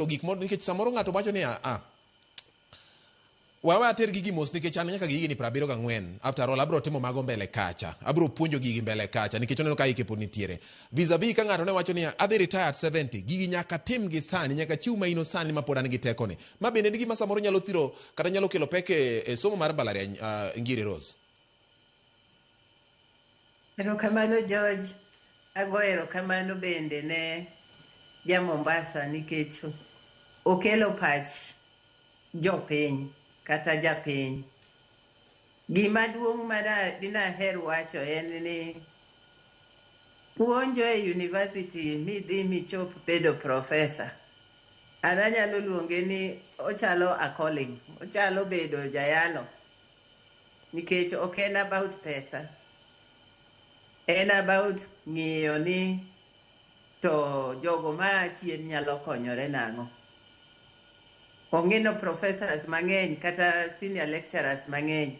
Gik moro nikech samoro ng'ato wacho ni ah, wawe ater gigi mos nikech an nyaka gi higni 74. After all, abro timo mago mbele kacha, abro puonjo gigi mbele kacha nikech oneno ka hike pod nitiere. Vis-a-vis ka ng'ato ne wacho niya, adhi retire at 70, gigi nyaka tim gi sani, nyaka chiw maino sani ma pod an gi tekone. Ma bende en gima samoro nyalo thiro kata nyalo kelo pek e somo mar mbalariany, Ngiri Rose. Erokamano, George. Ago erokamano bende ne ja Mombasa nikech okelo pach jopiny kata japiny. Gima duong' ma dinaher wacho en ni puonjo e university midhi michop bedo professor. An anyalo luonge ni ochalo a calling, ochalo bedo jayalo nikech ok en about pesa. En about ng'iyo ni to jogo maa chien nyalo konyore nang'o. Ong'ino professors mang'eny kata senior lecturers mang'eny.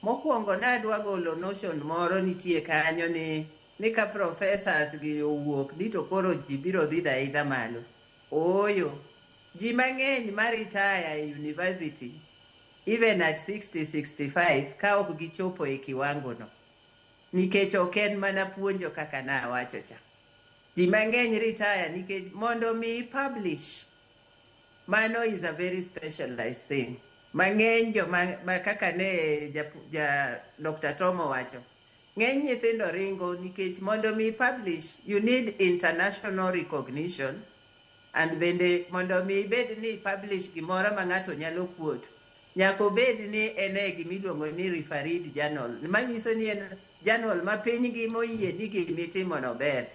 Mokwongo nadwa golo notion moro nitie kanyo ni ka professors gi owuok ni to koro ji biro dhi aidha malo. Ooyo, ji mang'eny ma retire e university even at 60, 65 ka ok gichopo e kiwango no. Nikech ok en mana puonjo kaka nawacho cha. Ji mang'eny retire nikech mondo mi publish, mano is a very specialized thing. Mang'eny joma ma kaka ne ja Dr. Tom owacho, ng'eny nyithindo ringo nikech mondo mi publish you need international recognition, and bende mondo mi ibed ni publish gimoro ma ng'ato nyalo quote, nyaka obed ni en e gimiluongo ni refereed journal, manyiso ni en journal ma piny gi moyie ni gimitimo no ber.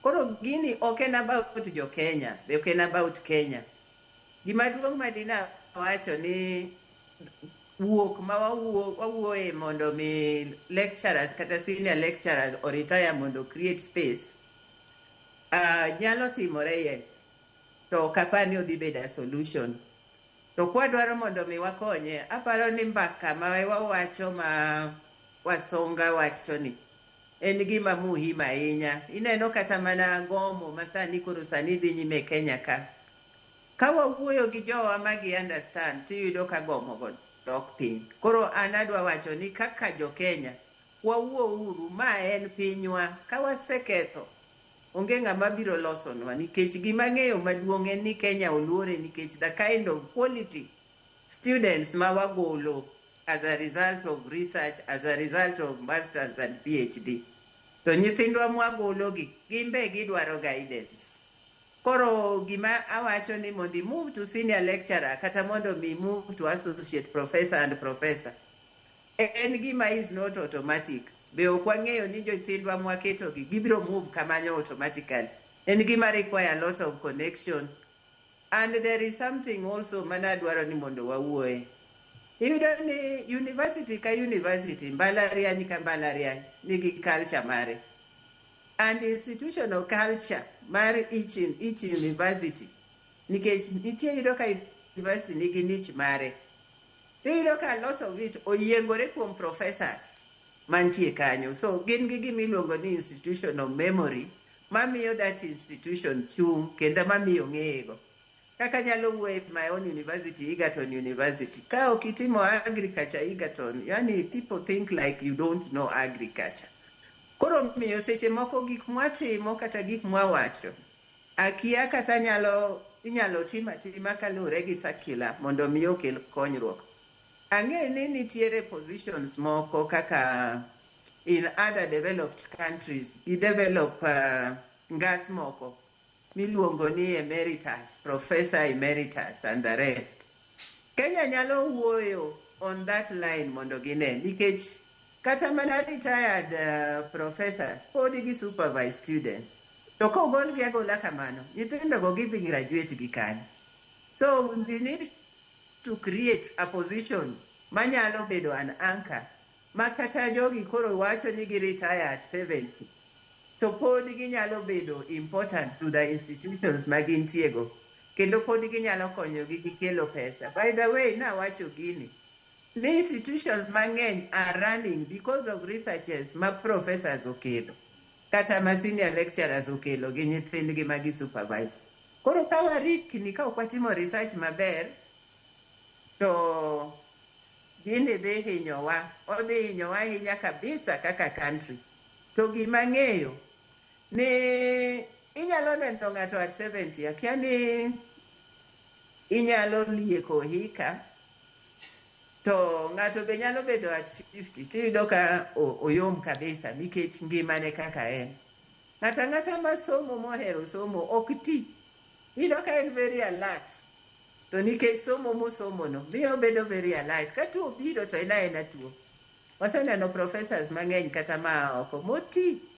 Koro gini ok en about jo Kenya, be ok en about Kenya. Gima duong' ma dina wacho ni wuok ma wawuoye mondo mi lecturers kata senior lecturers o retire mondo create space, nyalo timore, yes, to ok apar ni odhi bedo a solution. To kwadwaro mondo mi wakonye, aparo ni mbaka ma wawacho ma Wasonga wacho ni en gima muhimu ahinya. Ineno kata mana gomo ma sani koro sani dhi nyime e Kenya ka. Ka wawuoyo gi jowa ma gi understand, tiyudo ka gomo go dok piny. Koro an adwa wacho ni kaka jo Kenya, wawuo uru, ma en pinywa. Ka waseketho, onge ng'ama biro losonwa nikech gima ng'eyo maduong' en ni Kenya oluore nikech the kind of quality students ma wagolo as a result of research, as a result of masters and PhD. To nyithindwa mwagologi, gin be gidwaro guidance. Koro gima awacho ni mondo i move to senior lecturer kata mondo mi move to associate professor and professor, en gima is not automatic. Be ok wang'eyo ni nyithindwa mwaketogi gibiro move kamano automatically. En gima require a lot of connection. And there is something also manadwaro ni mondo wawuoye. Iyudo ni university ka university, mbalariany ka mbalariany nigi culture mare. And institutional culture mar each university, nikech nitie, iyudo ka university nigi niche mare. Tiyudo ka a lot of it oyiengore kuom professors mantie kanyo. So gin gi gimiluongo ni institutional memory mamiyo that institution chung' kendo mamiyo ng'eyego. Kaka nyalo wuoyo e my own university, Egerton University. Ka ok itimo agriculture Egerton, yani people think like you don't know agriculture. Koro miyo seche moko gik mwatimo kata gik mwawacho, akia kata nyalo inyalo tim atima kaluwore gi circular mondo mi okel konyruok. Ang'e ni nitiere positions moko kaka in other developed countries, gi develop ngas moko miluongo ni emeritus, professor emeritus and the rest. Kenya nyalo wuoyo on that line mondo gine nikech kata mana retired professors pod gi supervise students. To kogolgi agola kamano, nyithindogo gidhi graduate gi kanye. So we need to create a position manyalo bedo an anchor ma kata jogi koro wacho ni gi retire at 70 to pod ginyalo bedo important to the institutions ma gintiego kendo pod ginyalo konyogi gi kelo pesa. By the way, nawacho gini ni institutions mang'eny are running because of researches ma professors okelo kata ma senior lecturers okelo gi nyithindgi ma gi supervise. Koro ka warikni ka ok watimo research maber, to gini dhi hinyowa. Odhi hinyowa ahinya kabisa kaka country. To gima ang'eyo ni inyalo neno ng'ato at 70, akia ni inyalo lieko hika, to ng'ato be nyalo bedo at 50 tiyudo ka oyom kabisa nikech ngimane kaka en. Ng'ato ang'ata ma somo mohero somo ok ti. Iyudo ka en very alert. To nikech somo mosomono miyo obedo very alert. Ka tuo obiro to en aena tuo. Waseneno professors mang'eny kata maa oko moti.